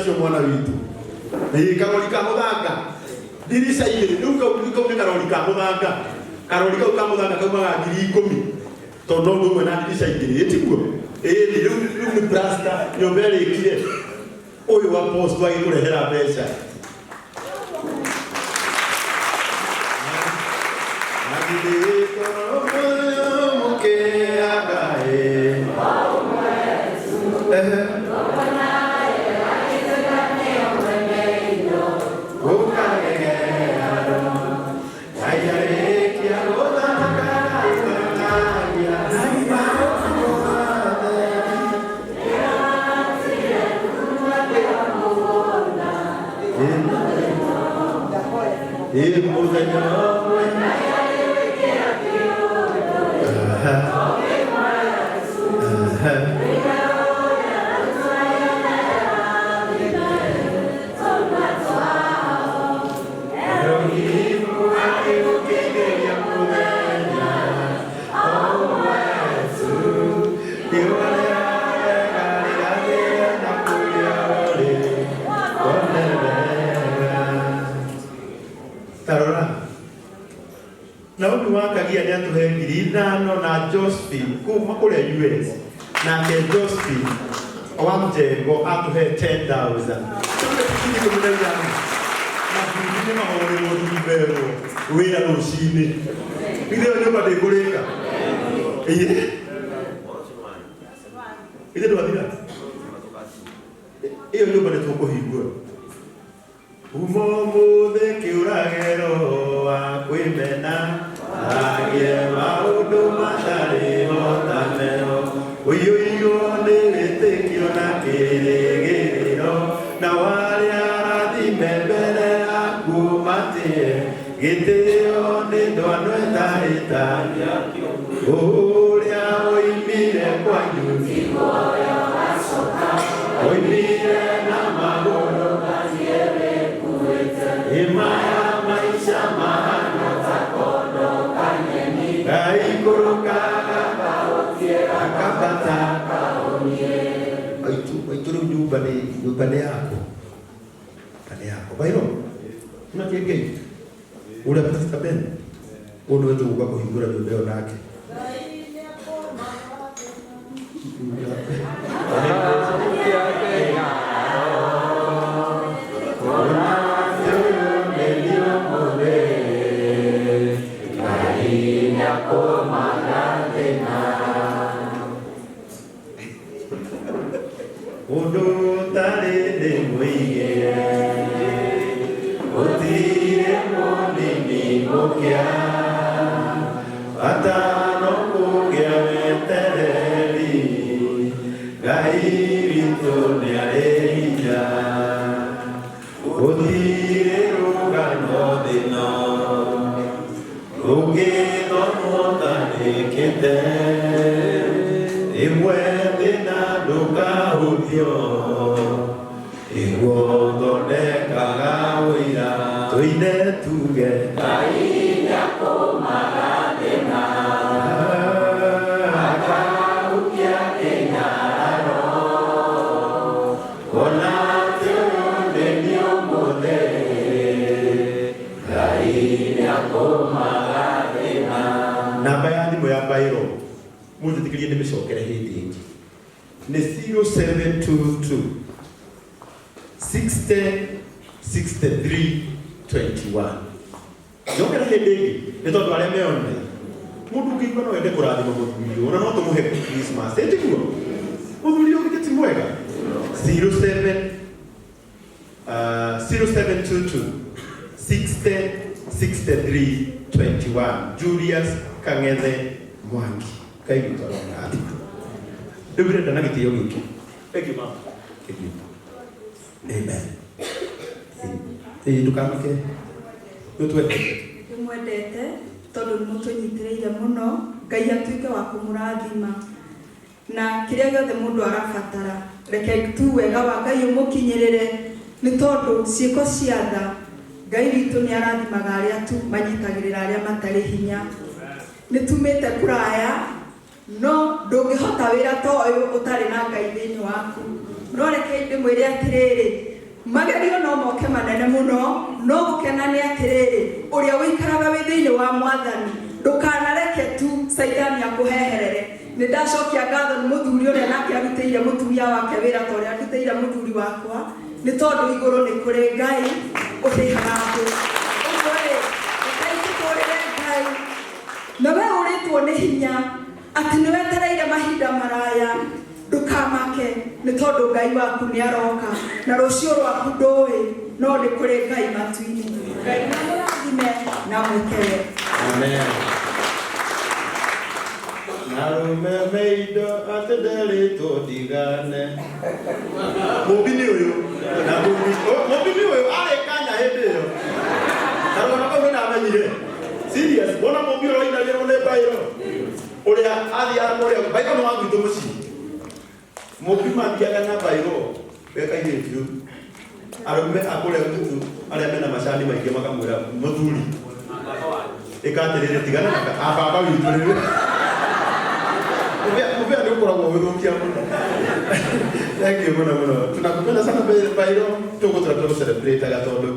Ũcio mwana witũ ĩĩ karori ka mũthanga ndirica igĩrĩ rĩu kau kau nĩ karori ka mũthanga karori kau ka mũthanga kaumaga 10,000 tondũ no ũndũ ũmwe na ndirica igĩrĩ ĩ tiguo ĩĩ nĩ rĩu rĩu nĩ plaster nyũmba ĩrĩkire ũyũ wa post agĩkũrehera mbeca. Ĩ mũthenya ũmwe. Aha. Aha. Elohimu akĩgũkĩrĩria mũthenya ũmwe tu. Riũa rĩarega rĩrathire na kũrĩa ũrĩ wone wega. Tarora Naomi wa Kagia nĩ atũhe 5,000 na Josephine kuma kũrĩa US nake Josephine wa Mjengo atũhe 10,000. Tũhe 15,000 na bundi nĩ mahũrĩrwo thimũ wĩra rũcinĩ. Githĩ ĩyo nyũmba ndĩkũrĩka? Ĩĩ. Ithe ndwathira? Ĩyo nyũmba nĩ tũkũhingũra. Uma ũmũthĩ kĩũrage roho wa kwĩmena, waragie maũndũ matarĩ hotamero, ũiyũirwo nĩ wĩtĩkio na kĩrĩgĩrĩro, nao arĩa arathime mbere yaku matĩe gĩtĩo nĩ ndwano ĩtarĩ ta ũrĩa oimire kwanyu oimire na magũrũ ĩma ya maica mahana gaikũrũkaga akambata maitũ maitũ rĩu nyũmba nĩ nyũmba nĩ yako nyũmba nĩ yako bairo unakĩngei ũrĩa Pastor Ben ũyũ nĩwe tũgũka kũhingũra nyũmba ĩyo nake. Ũndũ ũtarĩ nĩ mũige gũtirĩ mũnini mũkĩa bata no kũgĩa wetereri Ngai witũ nĩarĩ hinya gũtirĩ rũgano thĩno rũngĩthomwo tandĩkĩte ĩmwe thĩna ndũkahũthio nĩguo thondekaga ũira tũine tuge Ngai nĩakũmaga thĩna akahukia kĩnyararo Kuona atĩ ũyũ nĩ niĩ ũmũthĩ, Ngai nĩakũmaga thĩna. Namba ya thimũ ya Bairo mũnjĩtĩkĩrie ndĩmĩcokere hĩndĩ ĩngĩ nĩ 0722 60 63 21. Njokere hĩndĩ ĩngĩ nĩ tondũ arĩa me online mũndũ ũngĩigua no ende kũrathima mũthuri ũyũ ona no tũmũhe Christmas ĩ tiguo mũthuri ũyũ githĩ ti mwega 07 0722 60 63 21 Julius Kang'ethe Mwangi Ngai witũ aromũrathima rĩu ndĩrenda na gĩtĩo gĩkĩ. Thank you mama. Thank you. Amen. Ĩĩ ndũkamake. Nĩũtwendete. Ndĩmwendete tondũ nĩ mũtũnyitĩrĩire mũno. Ngai atuĩke wa kũmũrathima na kĩrĩa gĩothe mũndũ arabatara. Reke tu wega wa Ngai ũmũkinyĩrĩre nĩ tondũ ciĩko cia tha, Ngai witũ nĩ arathimaga arĩa tu manyitagĩrĩra arĩa matarĩ hinya. Nĩ tumĩte kũraya No ndũngĩhota wĩra ta ũyũ ũtarĩ na Ngai thĩinĩ waku. No rekei ndĩmwĩre atĩrĩrĩ, Magerio no moke manene mũno, no gũkena nĩ atĩrĩrĩ, ũrĩa ũikaraga wĩ thĩinĩ wa Mwathani, ndũkanareke tu Caitani akũheherere. Nĩ ndacokia ngatho nĩ mũthuri ũrĩa nake arutĩire mũtumia wake wĩra ta ũrĩa ndutĩire mũthuri wakwa, nĩ tondũ igũrũ nĩ kũrĩ Ngai ũrĩhaga andũ. Ũguo rĩ, rekei tũtũrĩre Ngai. Na we ũrĩtwo nĩ hinya atĩ nĩ wetereire mahinda maraya, ndũkamake, nĩ tondũ Ngai waku nĩ aroka, na rũciũ rwaku ndũĩ, no nĩ kũrĩ Ngai matu-inĩ. Ngai namũrathime na mwĩke wega. Amen. Narume meindo atĩ nderitwo ndigane. Mũmbi nĩ ũyũ na mũmbi mũmbi nĩ ũyũ arĩ kanya hĩndĩ ĩyo. Karũgano kau nĩ ndamenyire. Serious, wona mũmbi ũroinagĩrwo nĩ mbaĩro. Ũrĩa athiaga kũrĩa mbaĩro nĩ wa gwitũ mũciĩ. Mũmbi mathiaga na mbaĩro we kairĩtu rĩu. Arũme a kũrĩa gwitũ arĩa mena macani maingĩ makamwĩra mũthuri ĩka atĩrĩrĩ, tigana na a baba witũ rĩu. Mũbĩa nĩ ũkoragwo ũgĩthũkia mũno. Thank you mũno mũno. Tunakupenda sana Bairo, tũgũtũra tũgũcelebrate tondũ